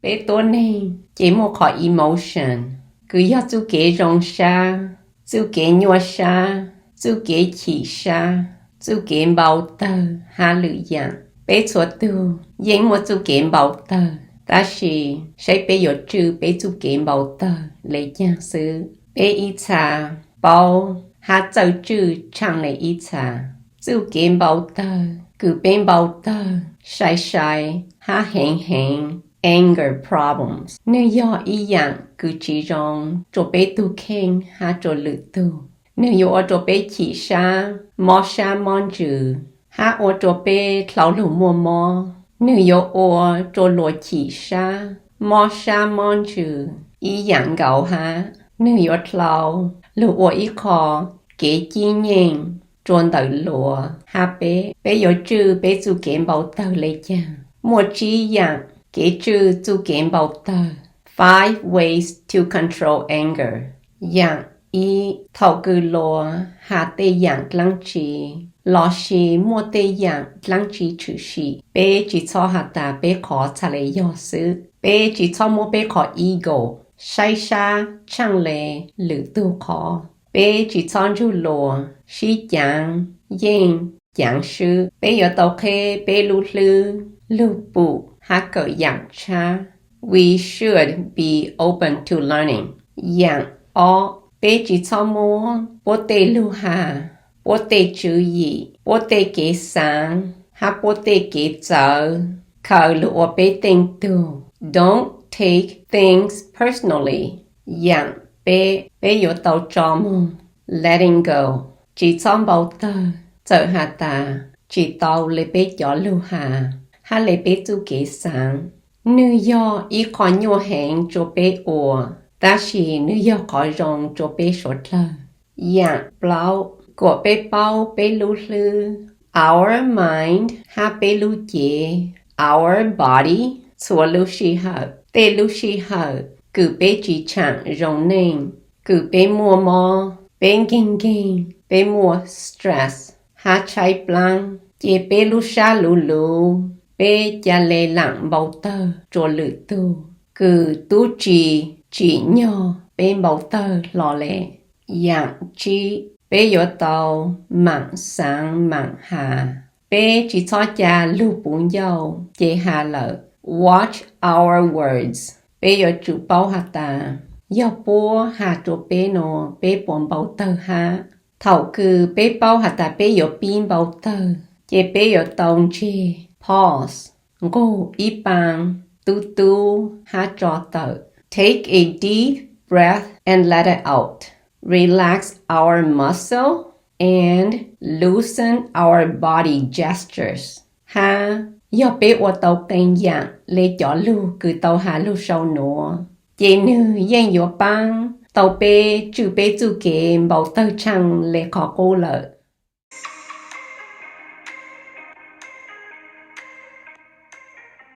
Peb tuab neeg ces muaj qhov emotion, kws yog txuj kev zoo sab, txuj kev nyuaj sab, txuj kev chim sab, txuj kev npau tawg hab lwm yaam. Peb txhua tug yeej muaj txuj kev npau tawg, tab sis saib peb yuav tswj peb txuj kev npau tawg le caag xwb. Peb ib txha paub hab txawj tswj tshaaj le ib txha. Txuj kev npau tawg kws peb npau tawg, sai sai, hab heev heev, anger problems, nwg yog ib yaam kws tsi zoo rua peb tug kheej hab rua lwm tug. Nwg yuav ua rua peb chim sab, mob sab mob ntsws, hab ua rua peb dlhau lug muaj mob. Nwg yuav ua rua luas chim sab, mob sab mob ntsws ib yaam nkaus hab. Nwg yuav dlhau lug ua ib qho kev cib nyeej rua ntawm luas hab peb. Peb yuav tswj peb txuj kev npau tawg le caag? Muaj tsib yaam kev tswj txuj kev npau tawg. Five ways to control anger. Yaam ib, thaum kws luas has tej yaam dlaab tsi lossis muaj tej yaam dlaab tsi tshwm sim, peb tsi txhob has tas peb qhov txhaj le yog xwb. Peb tsi txhob muab peb qhov ego saib sab tshaaj le lwm tug qhov. Peb tsi txhob ntsug luas sib caav yeej caav swb. Peb yuav tau qheb peb lub hlwb lug pum hab kawm yaam tshab. We should be open to learning. Yaam ob, peb tsi txhob muab puab tej lug has, puab tej tswv yim, puab tej kev xaav, hab puab tej kev txawv khaws lug ua peb teej tug. Don't take things personally. Yaam peb, peb yuav tau tso moog, letting go, tsi txhob npau tawg txawm has tas tsi tau le peb cov lug has hab le peb txuj kev xaav. Nwg yog ib qho nyuaj heev rua peb ua, tab sis nwg yog qhov zoo rua peb suav dlawg. Yaam plaub, kuam peb paub peb lub hlwb. Our mind, hab peb lub cev. Our body, txhua lub sij hawm. Tej lub sij hawm kws peb tsi tshaam zoo neej, kws peb muaj mob, peb nkeeg nkeeg, peb muaj stress hab tshaib plaab, ces peb lub sab luv luv, peb ca le laam npau tawg rua lwm tug kws tub tsi tsim nyog peb npau tawg hlo le. Yaam tsib, peb yuav tau maam xaav maam has. Peb tsi txhob ca lug puv ncauj ces has lawm. Watch our words. Peb yuav tsum paub has tas yog puab has rua peb nua, peb puas npau tawg hab. Thaum kws peb paub has tas peb yuav pib npau tawg, ces peb yuav tau ntseg, pause, nqug ib paa, tub tub hab tso tawm. Take a deep breath and let it out. Relax our muscle and loosen our body gestures. Hab yog peb ua tau qee yaam le cov lug kws tau has lug sau nuav, ces nwg yeej yuav paab tau peb tswj peb txuj kev npau tawg tshaaj le qhov qub lawm.